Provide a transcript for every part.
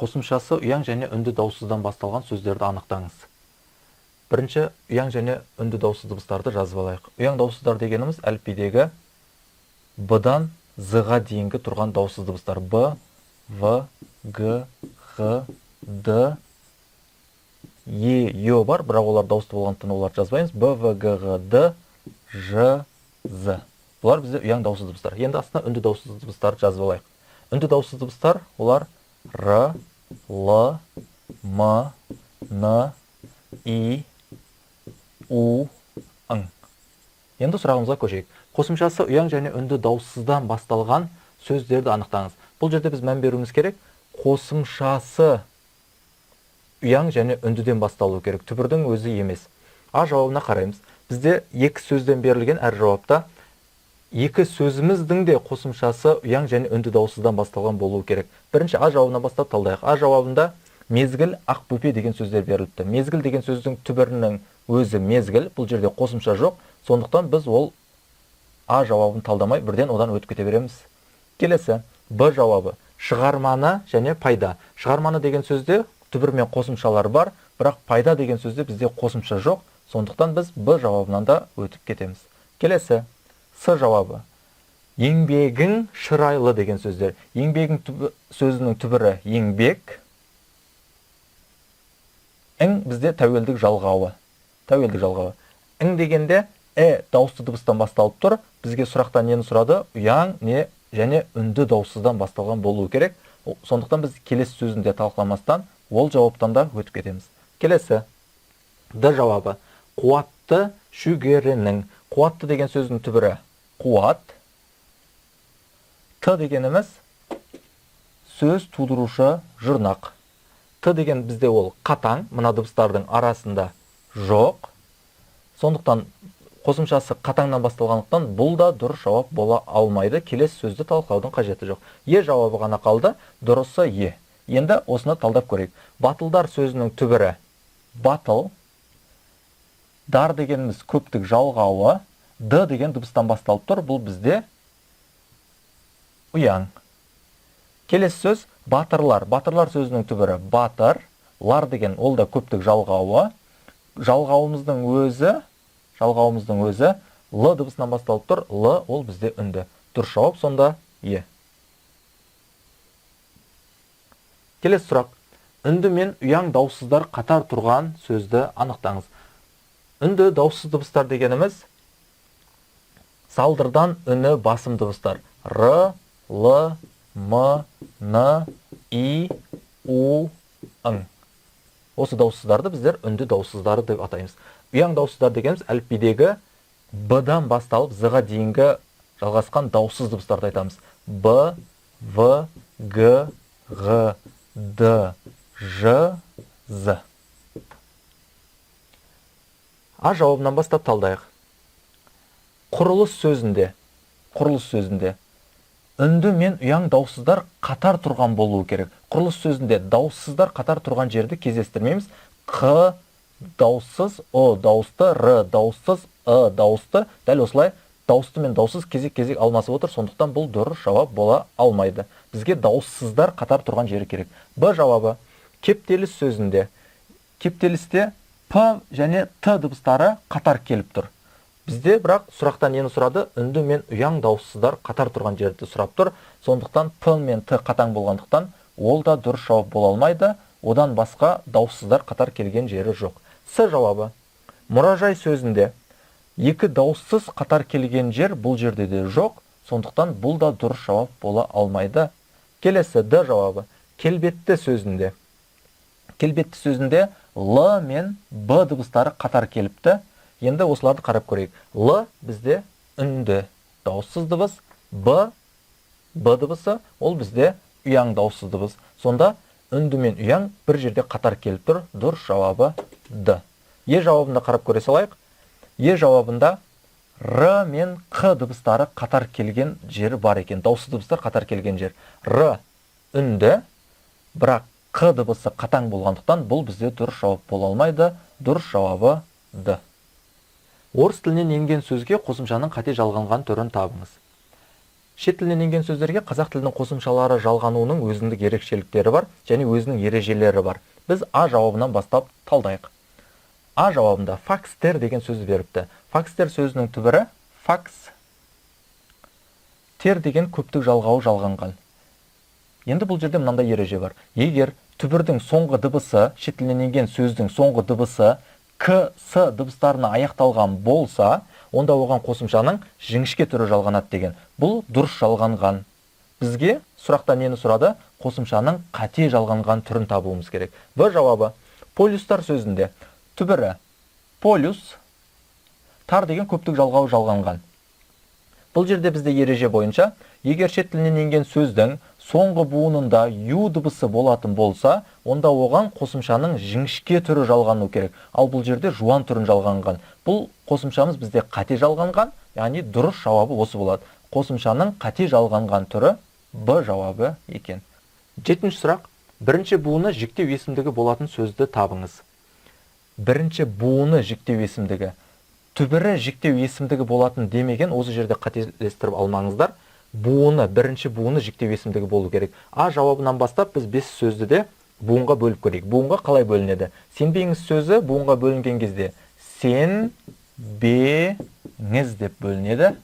Қосымшасы ұяң және үнді дауыссыздан басталған сөздерді анықтаңыз. Бірінші ұяң және үнді дауыссыз дыбыстарды жазып алайық. Ұяң дауыссыздар дегеніміз әліпбидегі Б-дан З-ға дейінгі тұрған дауыссыз дыбыстар. Б, В, Г, Х, Д, Е, Ё бар, бірақ олар дауысты болғандықтан оларды жазбаймыз. Б, В, Г, Г, Д, Ж, З. Бұлар бізде ұяң дауыссыз дыбыстар. Енді астына үнді дауыссыз дыбыстарды жазып алайық. Үнді дауыссыз дыбыстар олар Р, Л, М, Н, И, У, Ң. Енді сұрағымызға көшейік. Қосымшасы ұяң және үнді дауыссыздан басталған сөздерді анықтаңыз. Бұл жерде біз мән беруіміз керек. Қосымшасы ұяң және үндіден басталу керек. Түбірдің өзі емес. А жауабына қараймыз. Бізде екі сөзден берілген әр жауапта екі сөзіміздің де қосымшасы ұяң және үнді дауыссыздан басталған болуы керек. Бірінші А жауабынан бастап талдайық. А жауабында мезгіл, ақ бөпе деген сөздер беріліпті. Мезгіл деген сөздің түбірінің өзі мезгіл, бұл жерде қосымша жоқ. Сондықтан біз ол А жауабын талдамай бірден одан өтіп кете береміз. Келесі Б жауабы. Шығарманы және пайда. Шығарманы деген сөзде түбір мен қосымшалар бар, бірақ пайда деген сөзде бізде қосымша жоқ. Сондықтан біз Б жауабынан да өтіп кетеміз. Келесі С жауабы. Еңбегің шырайлы деген сөздер. Еңбегің сөзінің түбірі еңбек. Ің бізде тәуелдік жалғауы. Тәуелдік жалғауы. Ің дегенде дауысты дыбыстан басталып тұр. Бізге сұрақта нені сұрады? Ұяң, не және үнді дауыссыздан басталған болуы керек. Сондықтан біз келесі сөзін де талқыламастан ол жауаптан да өтіп кетеміз. Келесі Д жауабы. Қуатты шүгерінің. Қуатты деген сөздің түбірі қуат. Т дегеніміз сөз тудырушы жұрнақ. Т деген бізде ол қатаң, мына дыбыстардың арасында жоқ. Сондықтан қосымшасы қатаңнан басталғандықтан бұл да дұрыс жауап бола алмайды. Келесі сөзді талқылаудың қажеті жоқ. Е жауабы ғана қалды, дұрысы Е. Енді осыны талдап көрейік. Батылдар сөзінің түбірі батыл. Дар дегеніміз көптік жалғауы. Д деген дыбыстан басталып тұр. Бұл бізде ұяң. Келесі сөз батырлар. Батырлар сөзінің түбірі батыр. Лар деген ол да көптік жалғауы. Жалғауымыздың өзі Л дыбысынан басталып тұр. Л ол бізде үнді. Дұрыс жауап сонда Е. Келесі сұрақ. Үнді мен ұяң дауыссыздар қатар тұрған сөзді анықтаңыз. Үнді дауыссыз дыбыстар дегеніміз салдырдан үні басым дыбыстар. Р, Л, М, Н, И, У, Ң. Осы дауыссыздарды біздер үнді дауыссыздары деп атаймыз. Ұяң дауыссыздар дегеніміз әліпбидегі Б-дан басталып З-ға дейінгі жалғасқан дауыссыз дыбыстарды айтамыз. Б, В, Г, Ғ, Д, Ж, З. А жауабынан бастап талдайық. Құрылыс сөзінде үнді мен ұяң дауыссыздар қатар тұрған болуы керек. Құрылыс сөзінде дауыссыздар қатар тұрған жерді кездестірмейміз. Қ дауыссыз, О дауысты, Р дауыссыз, Ы дауысты. Дәл осылай дауысты мен дауыссыз кезек-кезек алмасып отыр. Сондықтан бұл дұрыс жауап бола алмайды. Бізге дауыссыздар қатар тұрған жері керек. Б жауабы. Кептеліс сөзінде. Кептелісте П және Т дыбыстары қатар келіп тұр. Бізде бірақ сұрақта нені сұрады? Үнді мен ұяң дауыссыздар қатар тұрған жерді сұрап тұр. Сондықтан П мен Т қатаң болғандықтан ол да дұрыс жауап бола алмайды. Одан басқа дауыссыздар қатар келген жері жоқ. С жауабы. Мұражай сөзінде екі дауыссыз қатар келген жер бұл жерде де жоқ. Сондықтан бұл да дұрыс жауап бола алмайды. Келесі Д жауабы. Келбетті сөзінде. Келбетті сөзінде Л мен Б дыбыстары қатар келіпті. Енді осыларды қарап көрейік. Л бізде үнді дауыссыз дыбыс, Б, Б дыбысы, ол бізде ұяң дауыссыз дыбыс. Сонда үнді мен ұяң бір жерде қатар келіп тұр. Дұрыс жауабы Д. Е жауабында қарап көре салайық. Е жауабында Р мен Қ дыбыстары қатар келген жері бар екен. Дауыссыз дыбыстар қатар келген жер. Р үнді, бірақ Қ дыбысы қатаң болғандықтан бұл бізде дұрыс жауап бола алмайды. Дұрыс жауабы Д. Орыс тілінен енген сөзге қосымшаның қате жалғанған түрін табыңыз. Шет тілінен енген сөздерге қазақ тілінің қосымшалары жалғануының өзіндік ерекшеліктері бар және өзінің ережелері бар. Біз А жауабынан бастап талдайық. А жауабында факстер деген сөз беріпті. Факстер сөзінің түбірі факс, тер деген көптік жалғауы жалғанған. Енді бұл жерде мынандай ереже бар. Егер түбірдің соңғы дыбысы, шет тілінен енген сөздің соңғы дыбысы к, с дыбыстарына аяқталған болса, онда оған қосымшаның жіңішке түрі жалғанады деген. Бұл дұрыс жалғанған. Бізге сұрақта нені сұрады? Қосымшаның қате жалғанған түрін табуымыз керек. В жауабы. Полюстар сөзінде түбірі полюс, тар деген көптік жалғауы жалғанған. Бұл жерде бізде ереже бойынша, егер шет тілінен енген сөздің соңғы буынында ю дыбысы болатын болса, онда оған қосымшаның жіңішке түрі жалғану керек. Ал бұл жерде жуан түрін жалғанған. Бұл қосымшамыз бізде қате жалғанған, яғни дұрыс жауабы осы болады. Қосымшаның қате жалғанған түрі Б жауабы екен. Жетінші сұрақ. Бірінші буыны жіктеу есімдігі болатын сөзді табыңыз. Бірінші буыны жіктеу есімдігі. Түбірі жіктеу есімдігі болатын демеген, осы жерде қателестіріп алмаңыздар. Буыны, бірінші буыны жіктеу есімдігі болу керек. А жауабынан бастап біз 5 сөзді де буынға бөліп көрейік. Буынға қалай бөлінеді? Сенбеңіз сөзі буынға бөлінген кезде сен, бе, ңіз деп бөлінеді.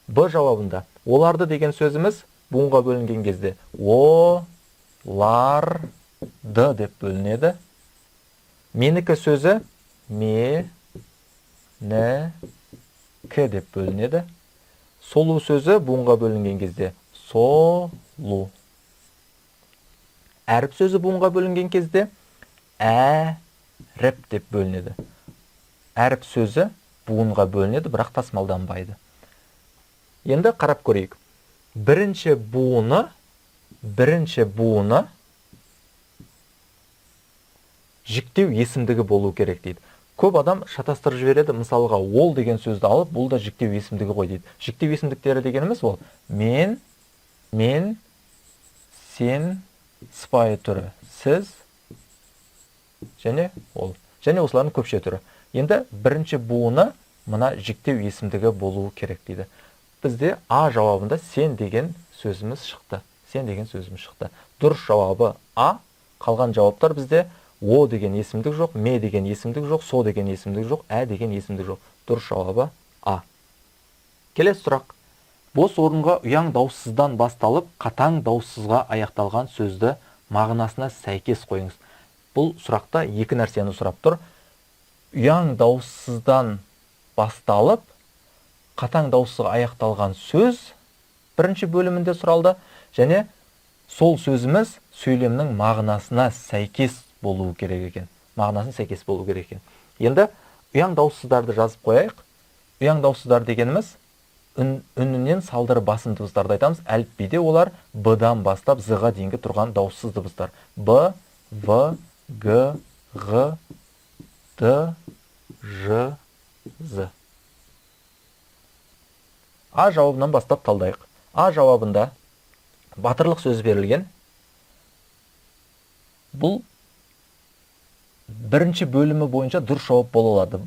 Б жауабында оларды деген сөзіміз буынға бөлінген кезде о, лар, ды деп бөлінеді. Менікі сөзі ме, ні, к деп бөлінеді. Солу сөзі буынға бөлінген кезде солу. Әріп сөзі буынға бөлінген кезде әріп деп бөлінеді. Әріп сөзі буынға бөлінеді, бірақ тасымалданбайды. Енді қарап көрейік. Бірінші буыны жіктеу есімдігі болу керек дейді. Көп адам шатастырып жібереді, мысалға ол деген сөзді алып, бұл да жіктеу есімдігі ғой дейді. Жіктеу есімдіктері дегеніміз ол мен, мен, сен, сыпайы түрі, сіз және ол. Және осылардың көпше түрі. Енді бірінші буыны мына жіктеу есімдігі болуы керек дейді. Бізде А жауабында сен деген сөзіміз шықты. Сен деген сөзіміз шықты. Дұрыс жауабы А. Қалған жауаптар бізде о деген есімдік жоқ, ме деген есімдік жоқ, со деген есімдік жоқ, ә деген есімдік жоқ. Дұрыс жауабы А. Келесі сұрақ. Бос орынға ұяң дауыссыздан басталып, қатаң дауыссызға аяқталған сөзді мағынасына сәйкес қойыңыз. Бұл сұрақта екі нәрсені сұрап тұр. Ұяң дауыссыздан басталып, қатаң дауыссызға аяқталған сөз бірінші бөлімінде сұралды, және сол сөзіміз сөйлемнің мағынасына сәйкес болуы керек екен. Мағынасына сәйкес болу керек екен. Енді ұяң дауыссыздарды жазып қояйық. Ұяң дауыссыздар дегеніміз үнінен салдыры басым дыбыстарды айтамыз. Әліпбиде олар Б-дан бастап З-ға дейінгі тұрған дауыссыз дыбыстар. Б, В, Г, Ғ, Д, Ж, З. А жауабынан бастап талдайық. А жауабында батырлық сөзі берілген. Бұл бірінші бөлімі бойынша дұрыс жауап бола алады.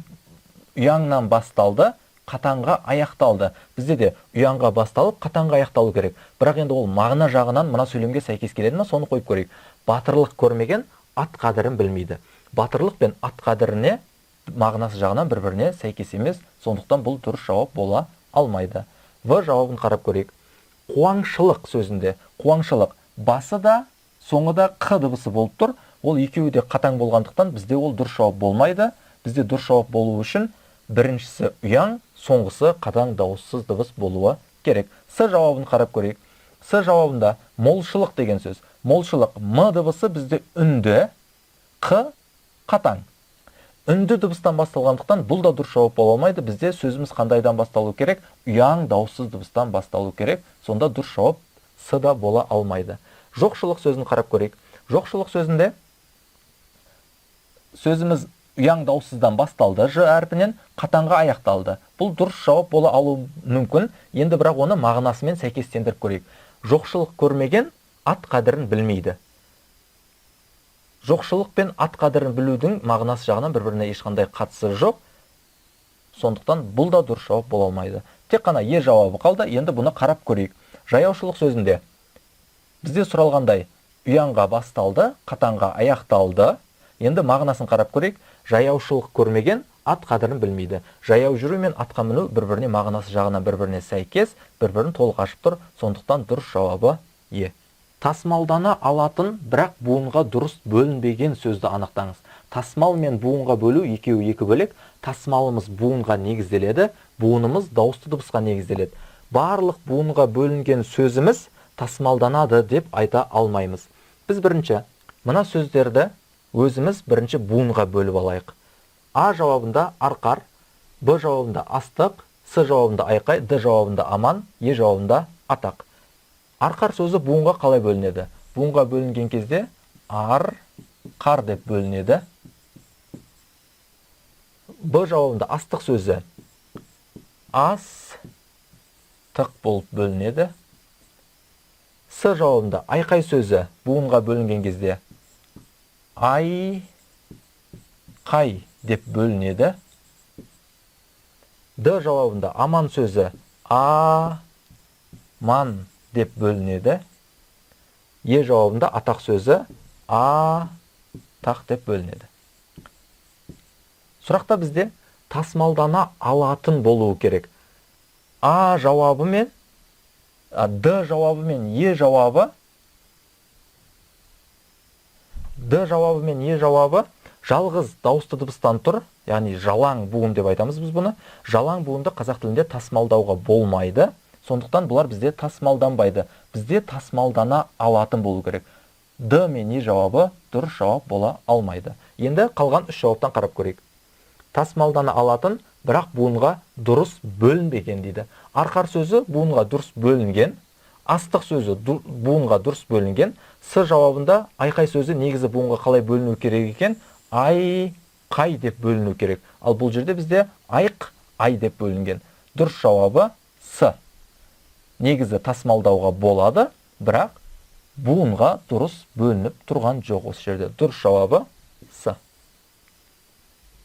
Ұяңнан басталды, қатаңға аяқталды. Бізде де ұяңға басталып, қатаңға аяқталу керек. Бірақ енді ол мағына жағынан мына сөйлемге сәйкес келеді ме, соны қойып көрейік. Батырлық көрмеген ат қадірін білмейді. Батырлық пен ат қадіріне мағынасы жағынан бір-біріне сәйкес емес, сондықтан бұл дұрыс жауап бола алмайды. В жауабын қарап көрейік. Қуаңшылық сөзінде қуаңшылық басы да, соңы да қ дыбысы болып тұр. Ол екеуі де қатаң болғандықтан бізде ол дұрыс жауап болмайды. Бізде дұрыс жауап болу үшін біріншісі ұяң, соңғысы қатаң дауыссыз дыбыс болуы керек. С жауабын қарап көрейік. С жауабында молшылық деген сөз. Молшылық м дыбысы бізде үнді, қ қатаң. Үнді дыбыстан басталғандықтан бұл да дұрыс жауап бола алмайды. Бізде сөзіміз қандайдан басталу керек? Ұяң дауыссыз дыбыстан басталу керек. Сонда дұрыс жауап С да бола алмайды. Жоқшылық сөзін қарап көрейік. Жоқшылық сөзінде сөзіміз ұяң дауыссыздан басталды, Ж әрпінен қатаңға аяқталды. Бұл дұрыс жауап бола алуы мүмкін. Енді бірақ оны мағынасымен сәйкестендіріп көрейік. Жоқшылық көрмеген ат қадірін білмейді. Жоқшылық пен ат қадірін білудің мағынасы жағынан бір-біріне ешқандай қатысы жоқ. Сондықтан бұл да дұрыс жауап бола алмайды. Тек қана Е жауабы қалды. Енді бұны қарап көрейік. Жаяушылық сөзінде бізде сұралғандай ұяңға басталды, қатаңға аяқталды. Енді мағынасын қарап көрейік. Жаяушылық көрмеген ат қадірін білмейді. Жаяу жүру мен атқа міну бір-біріне мағынасы жағынан бір-біріне сәйкес, бір-бірін толық ашып тұр. Сондықтан дұрыс жауабы Е. Тасымалдана алатын, бірақ буынға дұрыс бөлінбеген сөзді анықтаңыз. Тасымал мен буынға бөлу екеуі екі бөлек. Тасымалымыз буынға негізделеді, буынымыз дауысты дыбысқа негізделеді. Барлық буынға бөлінген сөзіміз тасымалданады деп айта алмаймыз. Біз бірінші мына сөздерді өзіміз бірінші буынға бөліп алайық. А жауабында арқар, Б жауабында астық, С жауабында айқай, Д жауабында аман, Е жауабында атақ. Арқар сөзі буынға қалай бөлінеді? Буынға бөлінген кезде ар, қар деп бөлінеді. Б жауабында астық сөзі ас, тық болып бөлінеді. С жауабында айқай сөзі буынға бөлінген кезде ай, қай деп бөлінеді. Д жауабында аман сөзі а, ман деп бөлінеді. Е жауабында атақ сөзі а, тақ деп бөлінеді. Сұрақта бізде тасымалдана алатын болуы керек. А жауабы мен Д жауабы мен Е жауабы, Д жауабы мен Е жауабы жалғыз дауысты дыбыстан тұр, яғни жалаң буын деп айтамыз біз бұны. Жалаң буынды қазақ тілінде тасымалдауға болмайды. Сондықтан бұлар бізде тасымалданбайды. Бізде тасымалдана алатын болу керек. Д мен Е жауабы дұрыс жауап бола алмайды. Енді қалған үш жауаптан қарап көрейік. Тасымалдана алатын, бірақ буынға дұрыс бөлінбеген дейді. Арқар сөзі буынға дұрыс бөлінген, астық сөзі буынға дұрыс бөлінген. С жауабында айқай сөзі негізі буынға қалай бөліну керек екен? Ай, қай деп бөліну керек. Ал бұл жерде бізде айқ, ай деп бөлінген. Дұрыс жауабы С. Негізі тасымалдауға болады, бірақ буынға дұрыс бөлініп тұрған жоқ осы жерде. Дұрыс жауабы С.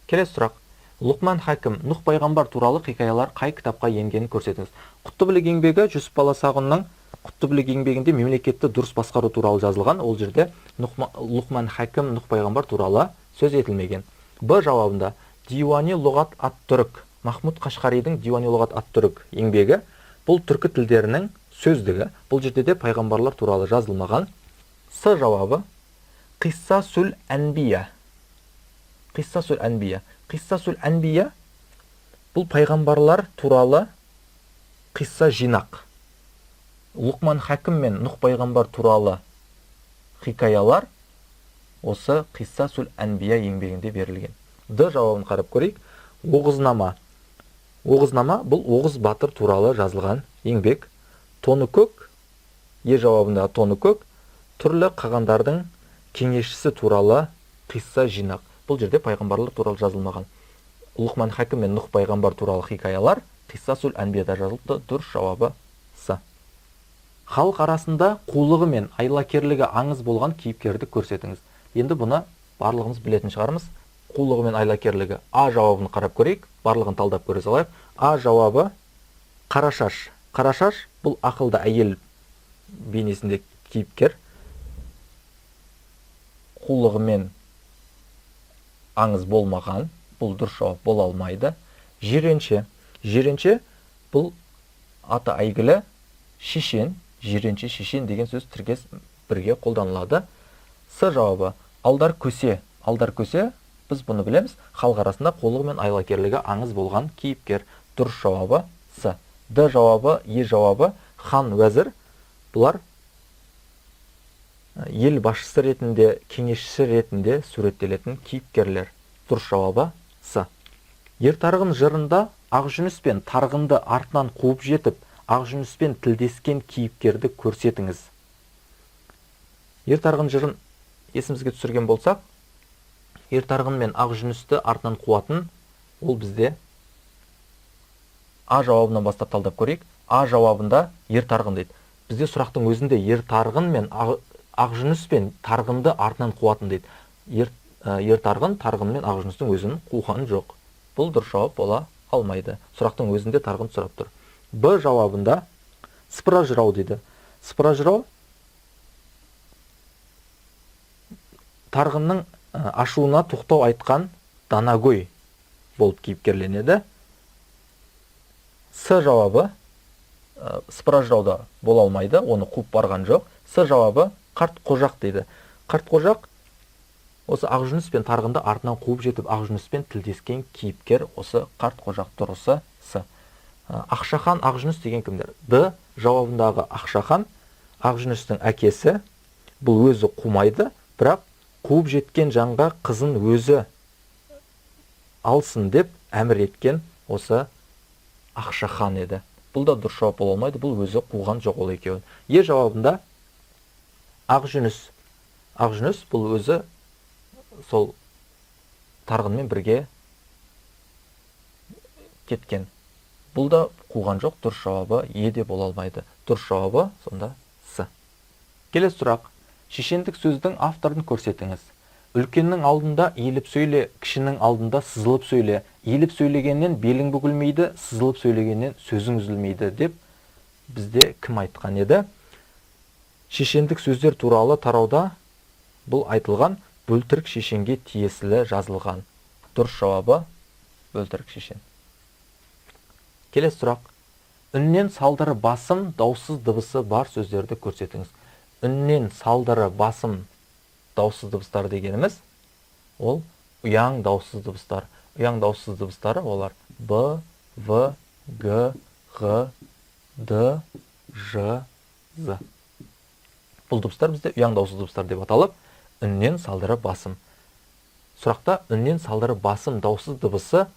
Келесі сұрақ. Лұқман хакім, Нұх пайғамбар туралы хикаялар қай кітапқа енгенін көрсетіңіз. Құтты білік еңбегі, Жүсіп Баласағұнның Құтты білік еңбегінде мемлекетті дұрыс басқару туралы жазылған. Ол жерде Лұқман хакім, Нұх пайғамбар туралы сөз етілмеген. Б жауабында Диуани лұғат ат-түрік, Махмұд Қашқаридің Диуани лұғат ат-түрік еңбегі, бұл түркі тілдерінің сөздігі. Бұл жерде де пайғамбарлар туралы жазылмаған. С жауабы Қиссасул әнбия. Қиссасул әнбия. Қиссасул әнбия бұл пайғамбарлар туралы қисса жинақ. Лұқман хакім мен Нұх пайғамбар туралы хикаялар осы Қиссасул әнбия еңбегінде берілген. Д жауабын қарап көрейік. Оғызнама. Оғызнама бұл Оғыз батыр туралы жазылған еңбек. Тоныкөк, Е жауабында Тоныкөк түрлі қағандардың кеңесшісі туралы қисса жинақ. Бұл жерде пайғамбарлар туралы жазылмаған. Лұқман хакім мен Нұх пайғамбар туралы хикаялар Қиссасул әнбияда жазылыпты. Дұрыс жауабы С. Халық арасында қулығы мен айлакерлігі аңыз болған кейіпкерді көрсетіңіз. Енді бұны барлығымыз білетін шығармыз. Қулығы мен айлакерлігі. А жауабын қарап көрейік. Барлығын талдап көре салайық. А жауабы Қарашаш. Қарашаш бұл ақылды әйел бейнесінде кейіпкер. Қулығымен аңыз болмаған. Бұл дұрыс жауап бола алмайды. Жиренше. Жиренше бұл аты әйгілі шешен. Жиренше, шешен деген сөз тіркес бірге қолданылады. С жауабы Алдар Көсе. Алдар Көсе, біз бұны білеміз, халық арасында қулығы мен айлакерлігі аңыз болған кейіпкер. Дұрыс жауабы С. Д жауабы, Е жауабы хан, уәзір, бұлар ел басшысы ретінде, кеңесшісі ретінде суреттелетін кейіпкерлер. Дұрыс жауабы С. Ер Тарғын жырында Ақжүніс пен Тарғынды артынан қуып жетіп, Ақжүніспен тілдескен кейіпкерді көрсетіңіз. Ер Тарғын жырын есімізге түсірген болсақ, Ер Тарғын мен Ақжүністі артынан қуатын ол бізде А жауабынан бастап талдап көрейік. А жауабында Ер Тарғын дейді. Бізде сұрақтың өзінде Ер Тарғын мен Ақжүніс пен Тарғынды артынан қуатын дейді. Ер Тарғын Тарғын мен Ақжүністің өзін қуған жоқ. Бұл дұрыс жауап бола алмайды. Сұрақтың өзінде Тарғын сұрап тұр. Б жауабында Сыпыра жырау дейді. Сыпыра жырау Тарғынның ашуына тоқтау айтқан данагөй болып кейіпкерленеді. С жауабы Сыпыра жырауда бола алмайды, оны қуып барған жоқ. С жауабы Қарт Қожақ дейді. Қарт Қожақ осы Ақжүніс пен Тарғынды артынан қуып жетіп, Ақжүніспен тілдескен кейіпкер осы Қарт Қожақ. Дұрысы С. Ақшахан, Ақжүніс деген кімдер? Д жауабындағы Ақшахан Ақжүністің әкесі. Бұл өзі қумайды, бірақ қуып жеткен жанға қызын өзі алсын деп әмір еткен осы Ақшахан еді. Бұл да дұрыс жауап бола алмайды, бұл өзі қуған жоқ ол екеуін. Е жауабында Ақжүніс. Ақжүніс бұл өзі сол Тарғынмен бірге кеткен. Бұл да қуған жоқ, дұрыс жауабы Е де бола алмайды. Дұрыс жауабы сонда С. Келесі сұрақ. Шешендік сөздің авторын көрсетіңіз. Үлкеннің алдында иіліп сөйле, кішінің алдында сызылып сөйле. Иіліп сөйлегеннен белің бүгілмейді, сызылып сөйлегеннен сөзің үзілмейді деп бізде кім айтқан еді? Шешендік сөздер туралы тарауда бұл айтылған, Бөлтірік шешенге тиесілі жазылған. Дұрыс жауабы Бөлтірік шешен. Келесі сұрақ. Үннен салдыры басым, дауыссыз дыбысы бар сөздерді көрсетіңіз. Үннен салдыры басым дауыссыз дыбыстар дегеніміз ол ұяң дауыссыз дыбыстар. Ұяң дауыссыз дыбыстары олар Б, В, Г, Ғ, Д, Ж, З. Бұл дыбыстар бізде ұяң дауыссыз дыбыстар деп аталып, үннен салдыры басым. Сұрақта үннен салдыры басым дауыссыз дыбысы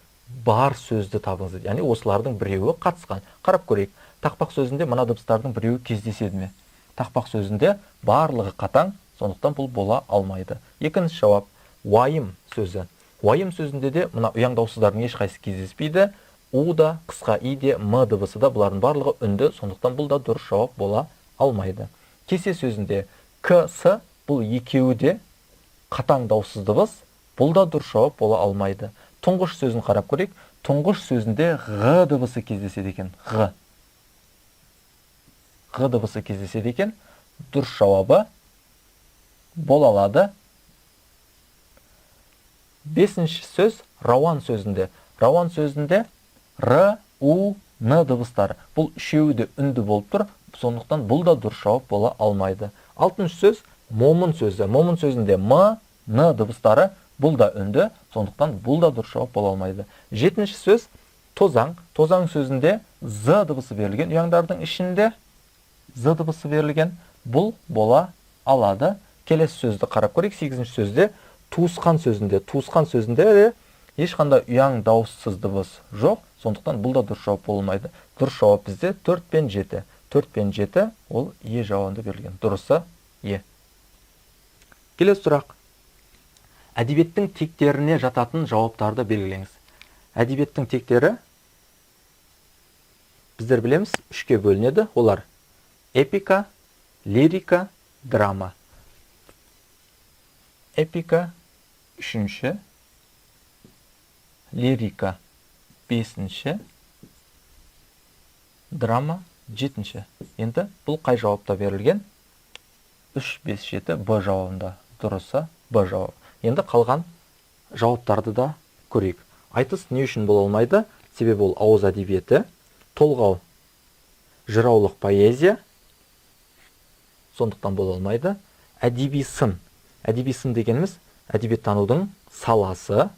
бар сөзді табыңыз дейді. Яғни осылардың біреуі қатысқан. Қарап көрейік. Тақпақ сөзінде мына дыбыстардың біреуі кездеседі ме? Тақпақ сөзінде барлығы қатаң, сондықтан бұл бола алмайды. Екінші жауап уайым сөзі. Уайым сөзінде де мына ұяң дауыссыздардың ешқайсысы кездеспейді. У да, қысқа и де, м дыбысы да, бұлардың барлығы үнді, сондықтан бұл да дұрыс жауап бола алмайды. Кесе сөзінде к, с, бұл екеуі де қатаң дауыссыз дыбыс, бұл да дұрыс жауап бола алмайды. Тұңғыш сөзін қарап көрейік. Тұңғыш сөзінде ғ дыбысы кездеседі екен. Ғ. Ғ дыбысы кездеседі екен. Дұрыс жауабы бола алады. Бесінші сөз рауан сөзінде. Рауан сөзінде р, у, н дыбыстары. Бұл үшеуі де үнді болып тұр, сондықтан бұл да дұрыс жауап бола алмайды. Алтыншы сөз момын сөзі. Момын сөзінде м, н дыбыстары, бұл да үнді, сондықтан бұл да дұрыс жауап бола алмайды. Жетінші сөз тозаң. Тозаң сөзінде з дыбысы берілген, ұяңдардың ішінде з дыбысы берілген, бұл бола алады. Келесі сөзді қарап көрейік. Сегізінші сөзде туысқан сөзінде, туысқан сөзінде де ешқандай ұяң дауыссыз дыбыс жоқ, сондықтан бұл да дұрыс жауап болмайды. Дұрыс жауап бізде 4 пен 7. 4 пен 7 ол Е жауабында берілген. Дұрысы Е. Келесі сұрақ. Әдебиеттің тектеріне жататын жауаптарды белгілеңіз. Әдебиеттің тектері, біздер білеміз, үшке бөлінеді. Олар эпика, лирика, драма. Эпика үшінші, лирика бесінші, драма жетінші. Енді бұл қай жауапта берілген? 3, 5, 7, Б жауабында. Дұрысы Б жауабы. Енді қалған жауаптарды да көрейік. Айтыс не үшін бола алмайды? Себебі ол ауыз әдебиеті. Толғау жыраулық поэзия, сондықтан бола алмайды. Әдеби сын. Әдеби сын дегеніміз әдебиеттанудың саласы,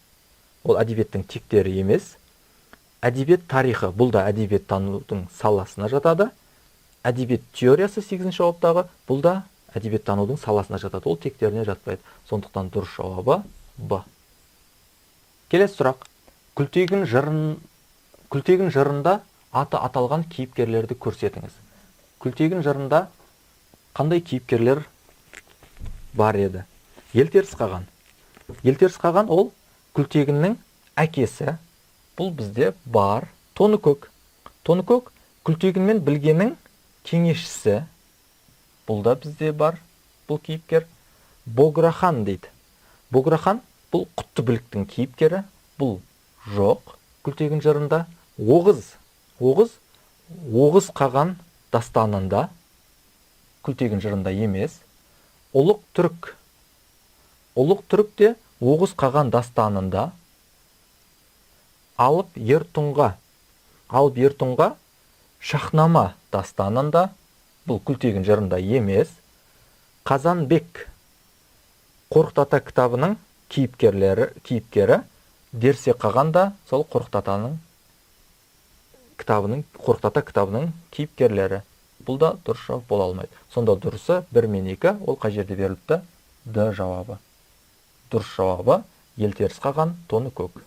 ол әдебиеттің тектері емес. Әдебиет тарихы, бұл да әдебиеттанудың саласына жатады. Әдебиет теориясы 8-ші жауаптағы, бұл да әдебиеттанудың саласына жатады, ол тектеріне жатпайды. Сондықтан дұрыс жауабы Б. Келесі сұрақ. Күлтегін жырында аты аталған кейіпкерлерді көрсетіңіз. Күлтегін жырында қандай кейіпкерлер бар еді? Елтеріс қаған. Елтеріс қаған ол Күлтегіннің әкесі. Бұл бізде бар. Тоныкөк. Тоныкөк Күлтегін мен Білгенің кеңесшісі. Бұл да бізде бар, бұл кейіпкер. Бограхан дейді. Буграхан бұл Құтты Біліктің кейіпкері, бұл жоқ Күлтегін жырында. Оғыз, Оғыз Оғыз қаған дастанында, Күлтегін жырында емес. Ұлық Түрік, Ұлық Түрік те Оғыз қаған дастанында. Алып Ер Тұңға, Алып Ер Тұңға Шахнама дастанында, бұл Күлтегін жырында емес. Қазанбек Қорқыт ата кітабының кейіпкерлері, кейіпкері. Дерсе қаған да сол Қорқыт атаның кітабының, Қорқыт ата кітабының кейіпкерлері. Бұл да дұрыс жауап бола алмайды. Сонда дұрысы 1 мен 2. Ол қай жерде беріліпті? Д жауабы. Дұрыс жауабы Елтеріс қаған, Тоныкөк.